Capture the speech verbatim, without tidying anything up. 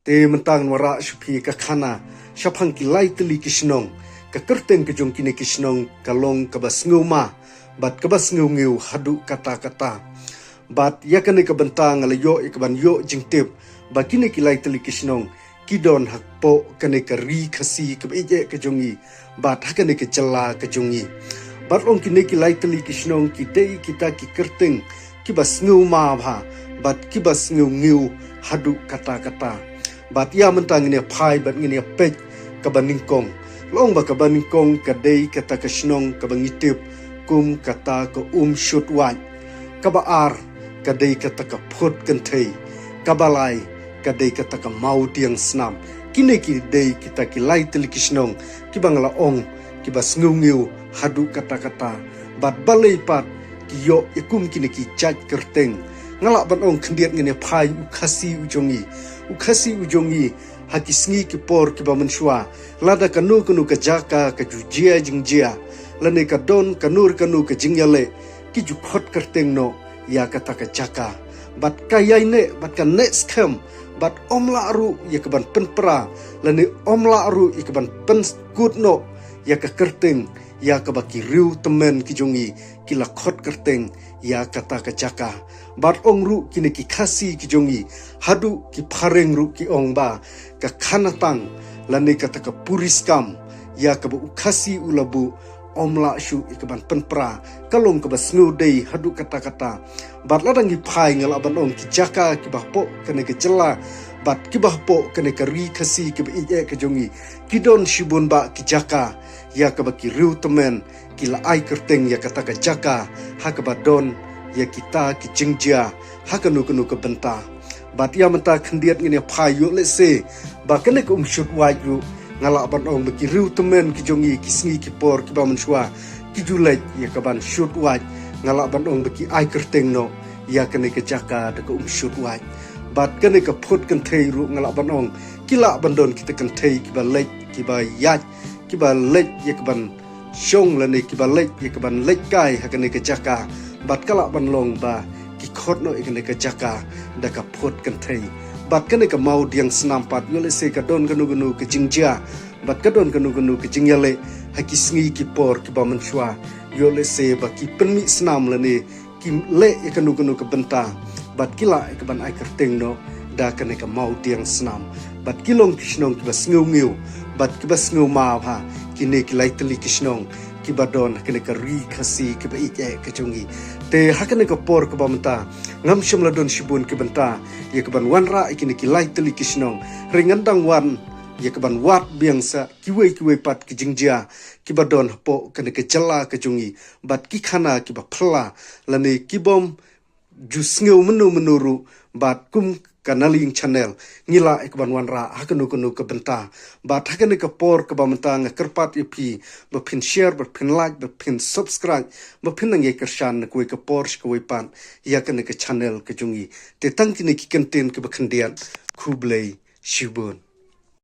Te mynta ngan wanrah sha phi ka khana shaphang ki lai tylli ki shnong. Ka kyrteng ka jong kine ki shnong ka long kaba sngewma bad kaba sngewngew haduh katta katta. Bad ïa kane ka bynta nga la ïoh ïa kaban ïoh jingtip ba kine ki lai tylli ki shnong ki don hapoh kane ka ri Khasi kaba ïeit eh ka jong ngi bad ha kane ka jylla ka jong ngi. Bad long kine ki lai tylli ki shnong ki dei kita ki kyrteng kiba sngewma bha bad kiba sngewngew haduh katta katta. Bad ïa mynta ngin ïa phai bad ngin ïa peit kaba nyngkong. Long ba kaba nyngkong ka dei kata ka shnong kaba ngi tip kum kata ka Umshutwait. Kaba ar ka dei kata ka Phutkynthei. Kaba lai ka dei kata ka Mawdiangsnam. Kine ki dei kita ki lai tylli ki shnong kiba nga la ong kiba sngewngew haduh katta katta. Bad balei pat ki ïoh ïa kum kine ki jait kyrteng. Nga lah ban ong khyndiat ngin ïa phai u Khasi u jong ngi. U Khasi u jong ngi ha ki sngi ki por kiba mynshuwa. Lada kano kano ka jaka ka ju jia jingjia lane ka don kano re kano ka jingïaleh, ki ju khot kyrteng noh ïa kata ka jaka. Bad ka ïai neh bad ka neh skhem bad ym lah ruh ïa kaban pynpra lane ym lah ruh ïa kaban pynkut noh ïa ka kyrteng ïa kaba ki riew tymmen ki jong ngi ki la khot kyrteng ïa kata ka jaka. Bad ong ruh kine ki Khasi ki jong ngi haduh ki phareng ruh ki ong ba ka khanatang lane kata ka puriskam ïa kaba u Khasi u la buh ym lah shuh ïa kaban pynpra. Ka long kaba sngewdei haduh katta katta. Bad lada ngi phai nga lah ban ong ki jaka kiba hapoh kane ka jylla bad kiba hapoh kane ka ri Khasi kaba ïeit eh ka jong ngi, ki don shibun bah ki jaka ïa kaba ki riew tymmen ki la ai kyrteng ïa kata ka jaka ha kaba don ïa kita ki jingjia ha kano kano ka bynta. Bad ïa mynta khyndiat ngin ïa phai ïoh lehse ba kane ka Umshutwait ruh nga lah ban ong ba ki riew tymmen ki jong ngi ki sngi ki por kiba mynshuwa ki ju leit ïa kaban shutwait. Nga lah ban ong ba ki ai kyrteng noh ïa kane ka jaka da ka Umshutwait. Bad kane ka Phutkynthei ruh nga lah ban ong ki lah ban don kita kynthei kiba leit kiba ïaid kiba leit ïa kaban shong lane kiba leit ïa kaban leit kai ha kane ka jaka. Bad ka lah ban long ba ki khot noh ïa kane ka jaka da ka Phutkynthei. Bad kane ka Mawdiangsnam pat ïoh lehse ka don kano kano ka jingjia bad ka don kano kano ka jingïaleh ha ki sngi ki por kiba mynshuwa. Ïoh lehse ba ki pynmih snam lane ki leh ïa kano kano ka bynta bad ki lah ïa kaban ai kyrteng noh da kane ka Mawdiangsnam. Bad ki long ki shnong kiba sngewngew bad kiba sngewma bha kine ki lai tylli ki shnong kiba don ha kane ka ri Khasi kaba ïeit eh ka jong ngi. Te ha kane ka por kaba mynta ngam shym la don shibun ki bynta ïa kaban wanrah ïa kine ki lai tylli ki shnong. Hynrei ngan dang wan ïa kaban wad biang sa kiwei kiwei pat ki jingjia kiba don hapoh kane ka jylla ka jong ngi bad ki khana kiba phylla lane kibym ju sngew mynno mynno ruh. Bad kum ka Nalïing Channel ngi lah ïa kaban wanrah ha kano kano ka bynta. Bad ha kane ka por kaba mynta nga kyrpad ïa phi ba phin share, ba phin like, ba phin subscribe, ba phin nang ïai kyrshan na kawei ka por sha kawei pat ïa kane ka channel ka jong ngi. Te tang kine ki kyntien kiba khyndiat, khublei shibun.